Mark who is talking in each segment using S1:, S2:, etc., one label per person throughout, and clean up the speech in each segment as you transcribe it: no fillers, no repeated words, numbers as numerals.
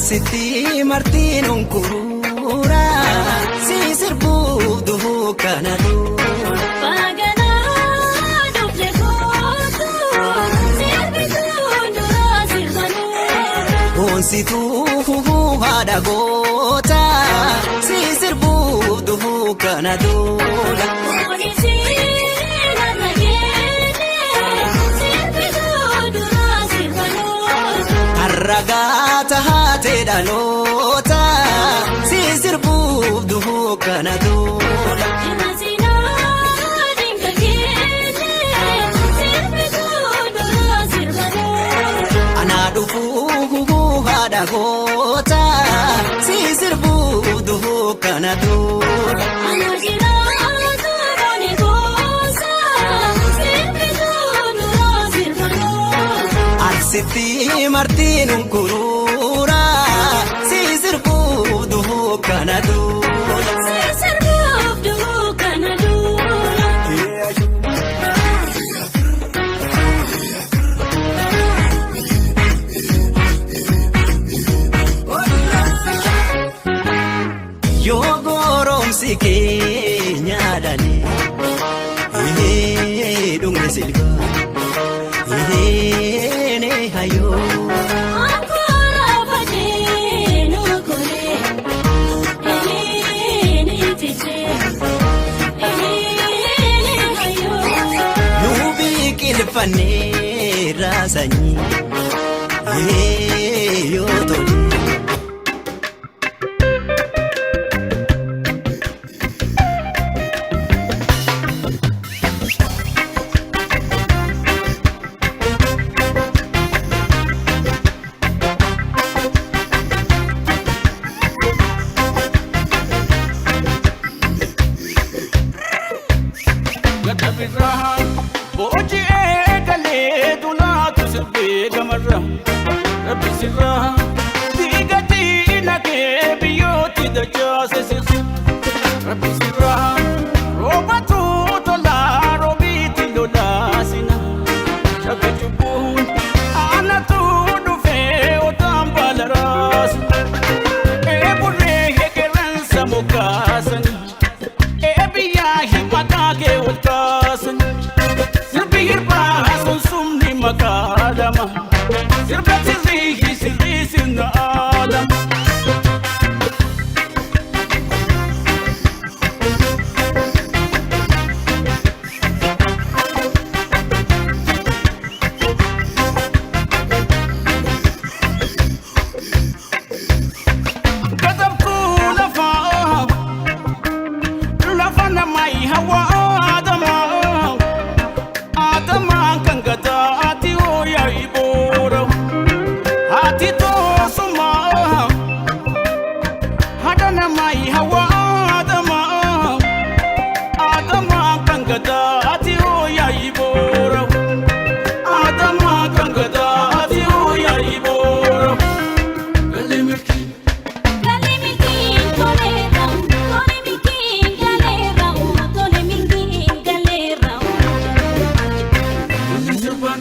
S1: Arsitti martiin unkuruura si sirbuuf duhuu kana duula. Boonsituu haadha goota si sirbuuf duhuu kana duula. Harragaa taatee dhaloota si sirbuuf duhuu kana duula. Anaa dhufuu haadha goota si sirbuuf duhuu kana duula. Arsitti martiin unkuruura si sirbuuf duhuu kana duula. Yoo goromsi keenya dhalee dhumne silgaa ne hayoo. Nu biqilfannee raasanyii yoo tole.
S2: Gata birraa booji'ee galee dunaatu sirbee gamarra rabbi sirraa diigatii nagee biyyooti dachaase sirsi rabbi sirraa roobatu tolaa roobiiti lolaasina shabe cubbuun aanatu dhufee otaan baala raasa eeburree hegeransa mokaasanii. Eebiyyaa himataa kee ol kaasan sirbi hirbaa sunsumni maqaa lama sirba sirrii sirrii sirna aalama. Katabtuu lafaa lafa namaa hawa aadamaa aadamaan kan gataati hooyaa iboora haati toosumaa haadha namaa hawa aadamaa aadamaan kan gataati hooyaa iboora aadamaan kan gataati hooyaa iboora. Galii milkii. Galii sirbaan.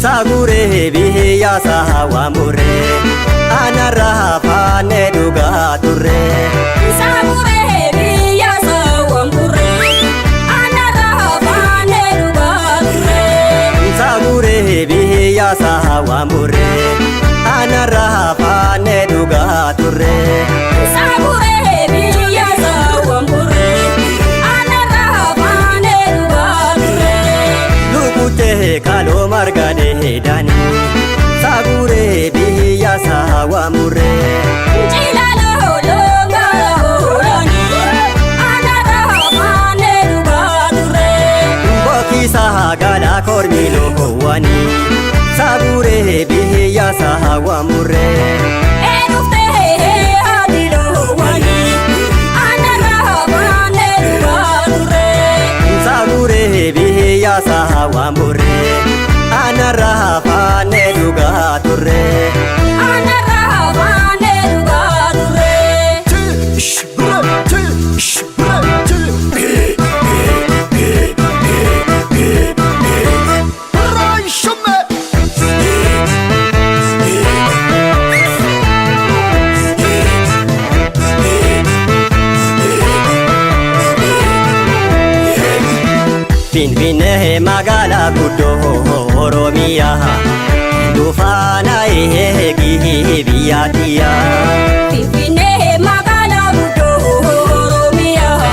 S1: Saaguree biyya saawwa murree anarraa faanee dhugaa turree. Saaguree biyya saawwa murree anarraa faanee dhugaa turree. Lukutee kaloo margadee daanii saaguree biyya saawwa murree. Bokkisa gala kormi loowwanii saaguree biyya saawwa murree.
S3: Eeduftee.
S1: waamurre anarraa faanee dhugaa turre.
S3: Anarraa faanee dhugaa turre.
S1: Finfinnee magaalaa guddoo Oromiyaa dufaana eegii biyya kiyyaa.
S3: Finfinnee magaalaa guddoo Oromiyaa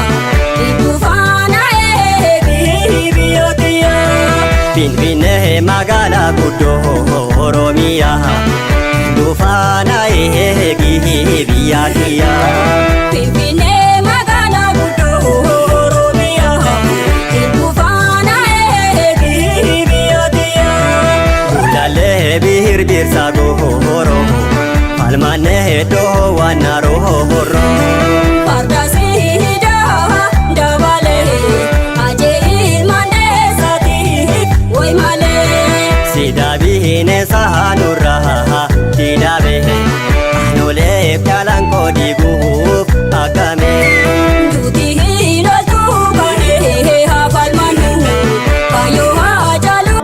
S3: dufaana eegii biyya kiyyaa.
S1: Finfinnee magaalaa guddoo Oromiyaa dufaana eegii biyya kiyyaa.
S3: Finfinnee magaalaa guddoo Oromiyaa dufaana eegii biyya kiyyaa.
S1: Ulaalee birbirsa gooroo falmannee dhoowwanna rooroo.
S3: Farda siidaa dabalee ajee mandeessati wayi malee.
S1: Sidaabine saanurraa sidaabe anolee kalaan koodiguuf akkame.
S3: Duuti hin ooltu baanee haa falmannu kaayyoo haa jaalu.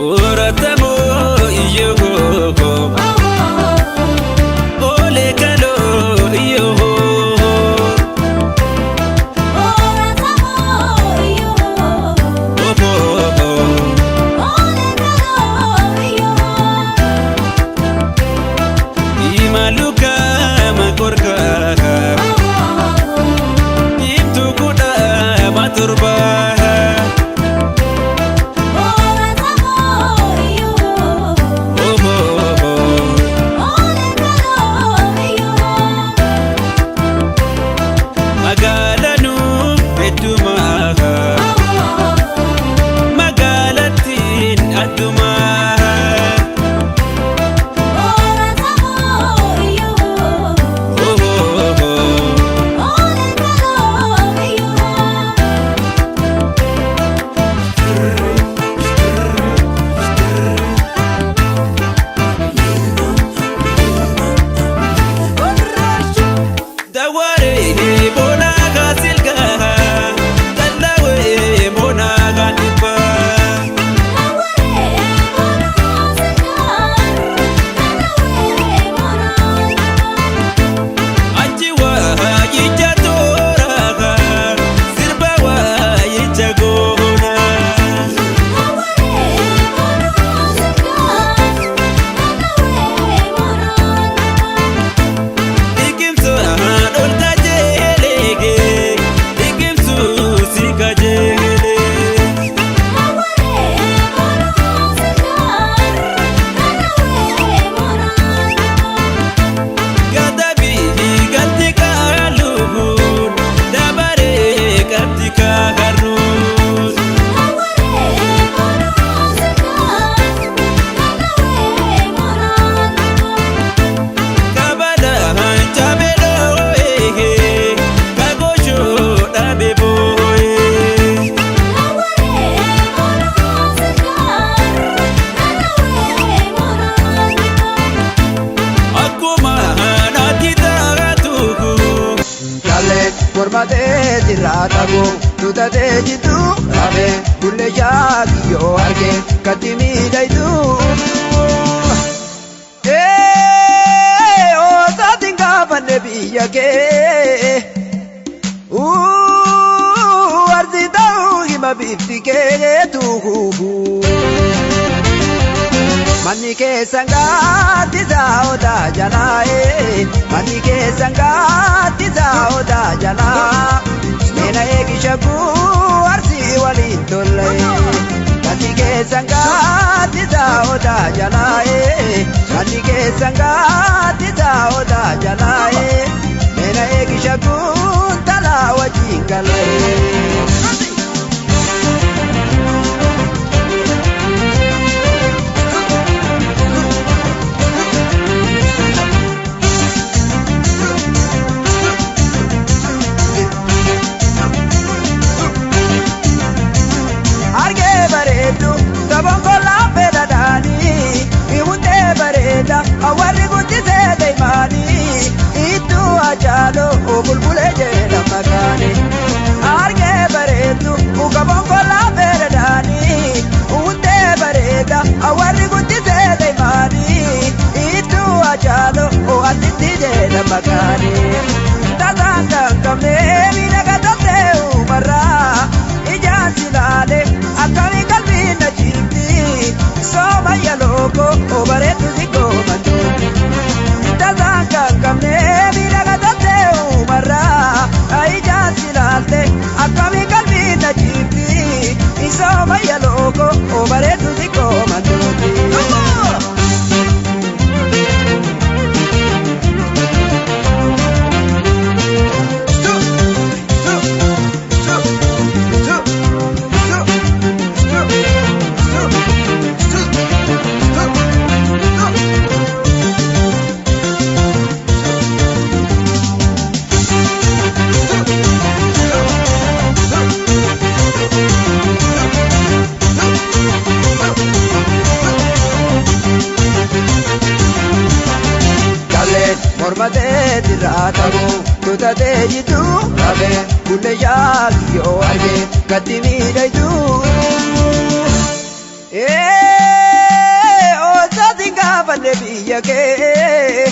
S4: Uratamoo iyyoo olee kaloo iyyoo Imaluka makorka imtu kuda maturba. Magaalanu heddumaa magaalattiin addumaa. Dawaree bonaa gaasilgaa tallawee bonaa gaadhibbaa. Achi waa ija tooraa sirba waa ija goonaa. Liqimsu dholta jeelegee liqimsu si kajeelee. Gadabii galti kaaluun dabaree qabdi kaaruun. Kabadaan cabee dhoo'ee kagoshoo dhaabee boo'ee. Akkuma naatti taatu.
S5: Jalle mormatee sirraa qabu tutatee jitu rabe bulle yaakiyyoo arge katti miidhaytu. Oosaatiin gaafanne biyya kee arsi ta'uu hima bifti keetu. Manni keessan gaaddisaa odaa jalaa manni keessan gaaddisaa odaa jalaa meena eegisha guu arsii waliin tolle. Manni keessan gaaddisaa odaa jalaa manni keessan gaaddisaa odaa jalaa meena eegisha guu talaa wajjin galee. jedha maqaani. Argee bareedu muka bonkolaa beeladaani. Uttee bareeda warri guddisee deemaani. Ittuu Hacaaluu asitti jedha maqaani. Tasaan kan qabne miidhaga toltee uumarraa. Ijaan si ilaale akkamii qalbiin na jibdi. Sooma yalooko bareedu si goomantu. Tasaan kan qabne miidhaga toltee uumarraa. Ijaan si ilaalte akkamii qalbiin na jibdi. Sooma yalooko bareedu si goomantu. Kalleen morma teetirraa qabu kutatee jitu qabee kulle yaakiyyoo argee gatti miidhagdu. Oosaatiin gaafanne biyya kee